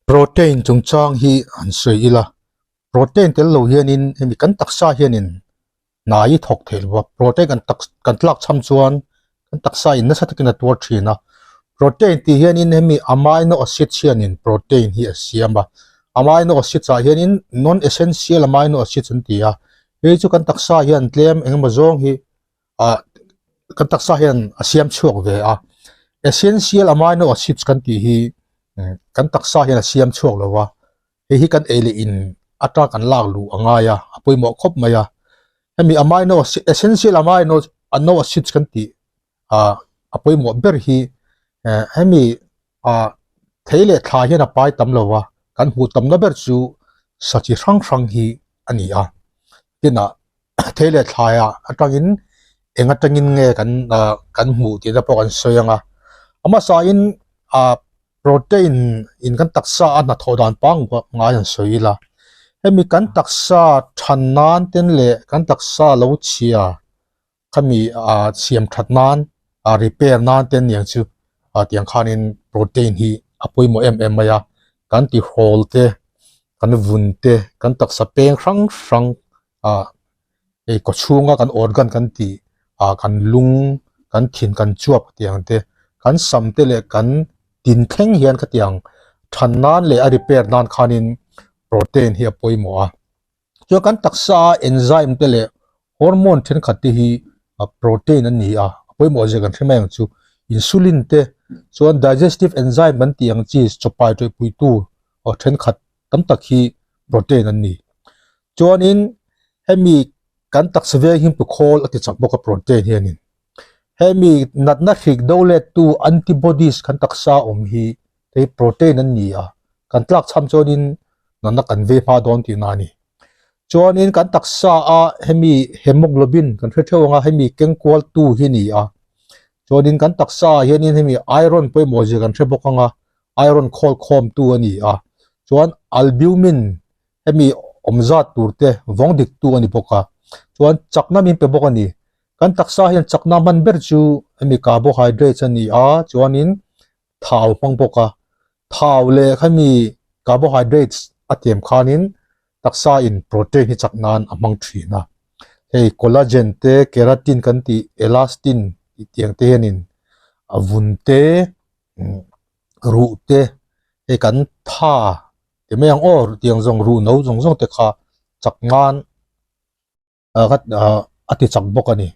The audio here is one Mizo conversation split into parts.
Protein chungchang hi han sawi ila, protein tel lo hianin hemi kan taksa hianin hna hi thawk theih lo a, protein kan tak kan tlak cham chuan kan taksa in nasa takin a tuar thin a, protein tih hianin hemi amino acids hianin protein hi a siam a, amino acids ah hianin non essential amino acids an ti a, hei chu kan taksa hian tlem engemaw zawng hi ah kan taksa hian a siam chhuak ve a essential amino acids kan tih hi kan taksa hian a siam chhuak lo a hei hi kan ei leh in ata kan lak luh a ngai a a pawimawh khawp mai a hemi amino acid essential amino ano acids kan tih ah a pawimawh ber hi eh hemi ah thei leh thla hian a pai tam lo a kan hmuh tamna ber chu sa chi hrang hrang hi a ni a tinah thei leh thlaiah atangin eng atangin nge kan ah kan hmuh tih te pawh kan sawi ang a a hmasain ah protein in kan taksa a hnathawh dan pangngai ngai an sawi ila hemi kan taksa than nan ten leh kan taksa lo chhia khami ah siam that nan ah repair nan te aniang chu ah tiang khanin protein hi a pawimawh em em mai a kan tihrawl te kan vun te kan taksa peng hrang hrang ah hei kaw chhunga kan organ kan tih ah kan lung kan thin kan chuap tiang te kan sam te leh kan tin thleng hian khatiang than nan leh a repair nan khanin protein hi a pawimawh a chuan kan taksa a enzyme te leh hormone thenkhat te hi protein an ni a a pawimawh zia kan hre mai ang chu insulin te chuan digestive enzyme kan tih ang chi chawpai tawihpui tu aw thenkhat tam tak hi protein an ni chuanin hemi kan taksa veng hi pu khawl a ti chak bawk a protein hianin hemi natna hrik do let tu antibodies kan taksa awm hi hei protein an ni a kan tlak cham chuanin natna kan vei hma dawn tihna a ni chuanin kan taksa a hemi hemoglobin kan hre theuh ang a hemi keng kual tu hi a ni a chuanin kan taksa ah hianin hemi iron pawimawh zia kan hre bawk ang a iron khawl khawm tu a ni a chuan albumin hemi awm zat tur te vawng dik tu a ni bawk a chuan chakna min pe bawk a ni kan taksa hian chakna hman ber chu hemi carbohydrates a ni a chuanin thau hmang bawk a thau leh hemi carbohydrates a tiam khanin taksa in protein hi chak nan a hmang thin a hei collagen te keratin kan tih elastin tih tiang te hianin a vun te ruh te hei kan tha ti mai ang aw tiang zawng ruh no zawng zawng te kha chak nan a ti chak bawk a ni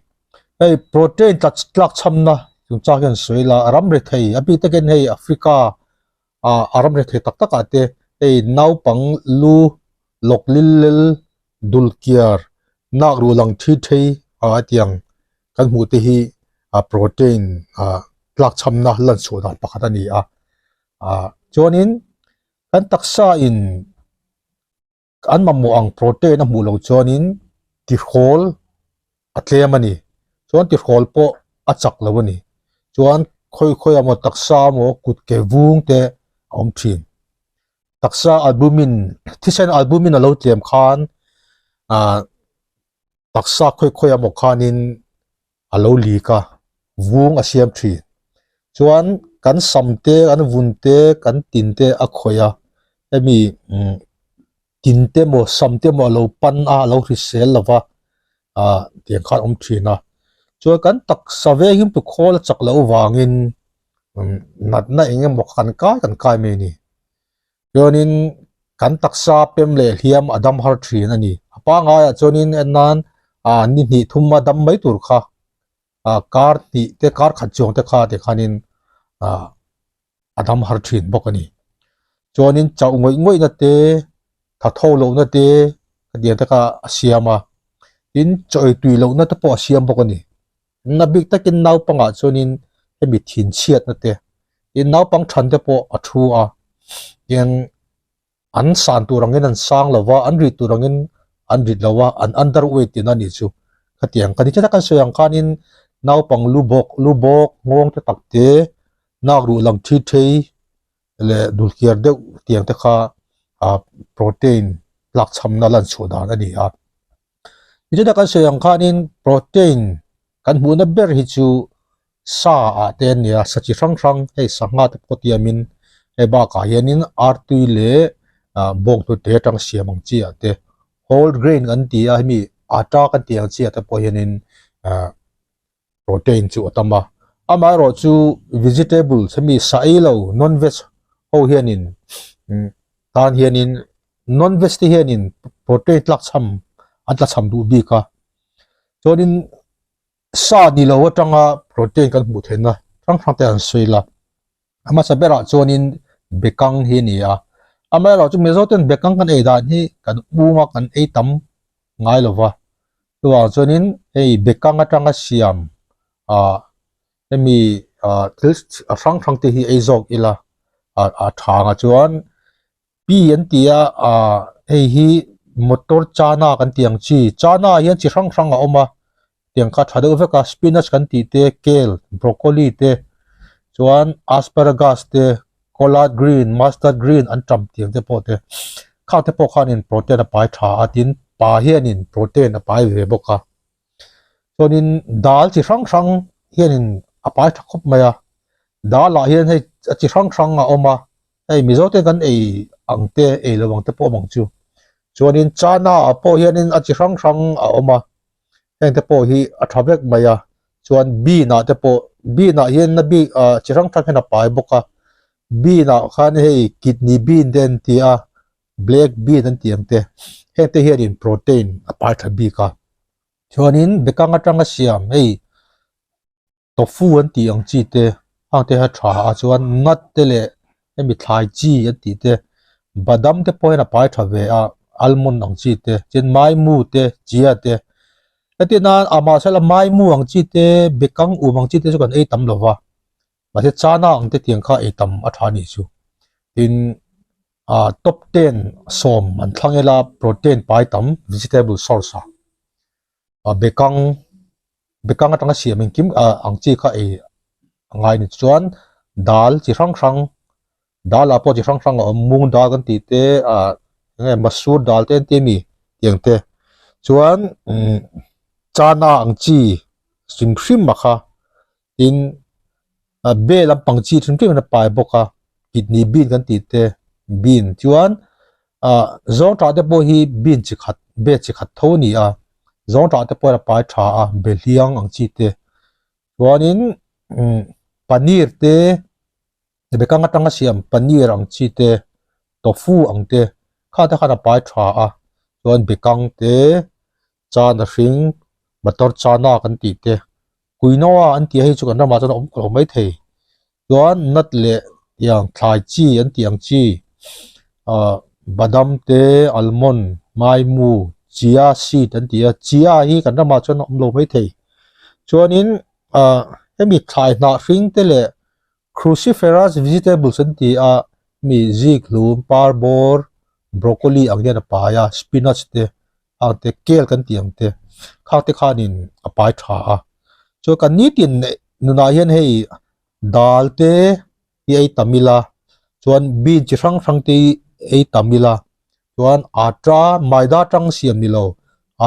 hei protein tla tlak chhamna chungchang hian sawi la ram rethei a bik takin hei Africa ah a ram rethei tak tak ah te hei naupang lu lawk lil lel dul kiar nak ruh lang thi thei ah tiang kan hmuh te hi ah protein ah tlak chhamna lan chhuah dan pakhat a ni a ah chuanin kan taksa in an mamawh ang protein a hmuh loh chuanin tihrawl a tlem a ni chuan tihrawl pawh a chak lo a ni chuan khawi khawi ah maw taksa maw kut ke vung te a awm thin taksa albumin thisen albumin a lo tlem khan ah taksa khawi khawi ah maw khanin a lo lik a vung a siam thin chuan kan sam te kan vun te kan tin te a khawih a hemi umm tin te maw sam te maw a lo pan a a lo hrisel lo va ah tiang khan a awm thin a chuan kan taksa veng hi tu khawl a chak loh vangin umm natna eng emaw kan kai kan kai mai a ni. Chuanin kan taksa pem leh hliam a dam har thin a ni. A pangaiah chuanin en nan ah ni hnih thum a dam mai tur kha ah kar hnih te kar khat chuang te kha tikhanin ah a dam har thin bawk a ni. Chuanin chauh ngawih ngawih na te tha tho loh na te khatiang te kha a siam a, tin chaw ei tui loh na te pawh a siam bawk a ni. Na bik takin naupangah chuanin hemi thinchhiatna te tin naupang than te pawh a thu a tin an san tur angin an sang lo va an rit tur angin an rit lo a an under weight tihna a nih chu khatiang ka ni chiah kan sawi ang khanin naupang lu bawk lu bawk nghawng te tak te nak ruh lang thi thei leh dulkiar deuh tiang te kha ah protein tlak chhamna lan chhuah dan a ni a. Nichina kan sawi ang khanin protein kan hmuhna ber hi chu sa ah te an ni a, sa chi hrang hrang hei sangha te pawh tiamin Hei bakah hianin artui leh ah bawnghnute atang siam ang chi ah te whole grain kan ti a hemi atta kan tih ang chi ah te pawh hianin ah protein chu a tam a. Amaherawh chu vegetables hemi sa ei lo non veg ho hianin tan hianin non veg te hianin protein tlak chham an tla chham duh bik a chuanin sa ni lo atanga protein kan hmuh theihna hrang hrang te an sawi la. A hmasa berah chuanin bekang hi a ni a, amaherawhchu Mizo ten bekang kan ei dan hi kan unga kan ei tam ngai lo va, chuvang chuanin hei bekang atanga siam ah hemi ah thil hrang hrang te hi ei zawk ila ah a tha ang a chuan Pi an ti a ah hei hi motor chana kan tih ang chi chana ah hian chi hrang hrang a awm a tiang kha tha deuh vek a spinach kan tih te kale broccoli te chuan asparagus te collard green mustard green an tam tiang te pawh te khang te pawh khanin protein a pai tha a tin pa hianin protein a pai ve bawk a chuanin dal chi hrang hrang hianin a pai tha khawp mai a dal ah hian hei a chi hrang hrang a awm a hei Mizo te kan ei ang te ei lo ang te pawh awm ang chu chuanin chana ah pawh hianin a chi hrang hrang a awm a heng te pawh hi a tha vek mai a chuan bean ah te pawh bean ah hian a bik ah chi hrang hrang hian a pai bawk a bean ah khan hei kidney bean te an ti a black bean an tih ang te heng te hianin protein a pai tha bik a chuanin bekang atanga siam hei tofu an tih ang chi te hang te kha tha a chuan nut te leh hemi thlai chi an tih te badam te pawh hian a pai tha ve a almond ang chi te chuan maimu te chia te heti nan a mahsela maimu ang chi te bekang um ang chi te chu kan ei tam lova mahse chana ang te tiang kha ei tam a tha a nih chu tin ah top ten sawm an thlang ila protein pai tam vegetable source ah. a bekang bekang atanga siam engkim ah ang chi kha ei a ngai ni chuan dal chi hrang hrang dal ah pawh chi hrang hrang a awm mung dal kan tih te ah eng nge masur dal te an ti ami tiang te chuan umm chana ang chi hrim hrim a kha tin a bel lampang chi hrim hrim in a pai bawk a kidney bean kan tih te bean chuan ah zawngṭah te pawh hi bean chi khat bel chi khat tho a ni a zawngṭah te pawh a pai tha a behliang ang chi te chuanin umm paneer te bekang atanga siam paneer ang chi te tofu ang te kha te khan a pai tha a chuan bekang te chana hring motor chana kan tih te quinoa an tih hei chu kan ramah chuan a awm lo mai thei chuan nut leh tiang thlai chi an tih ang chi ah badam te almond maimu chia seed an ti a chia hi kan ramah chuan a awm lo mai thei chuanin ah hemi thlai hnah hring te leh cruciferous vegetables an ti a mi zik hlum par bawr broccoli ang hian a pai a spinach te ang te kel kan tih ang te khang te khanin a pai tha a chuan kan nitin nunah hian hei dal te hi ei tam ila chuan bean chi hrang hrang te hi ei tam ila chuan atta maida tang siam ni lo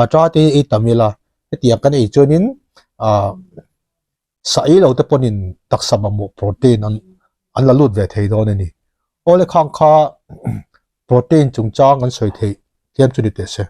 atta te hi ei tam ila hetiang kan ei chuanin ah sa ei lo te pawhin taksa mamawh protein an an la lut ve thei dawn a ni. Awle khang kha protein chungchang an sawi theih tlem chu ni teh se.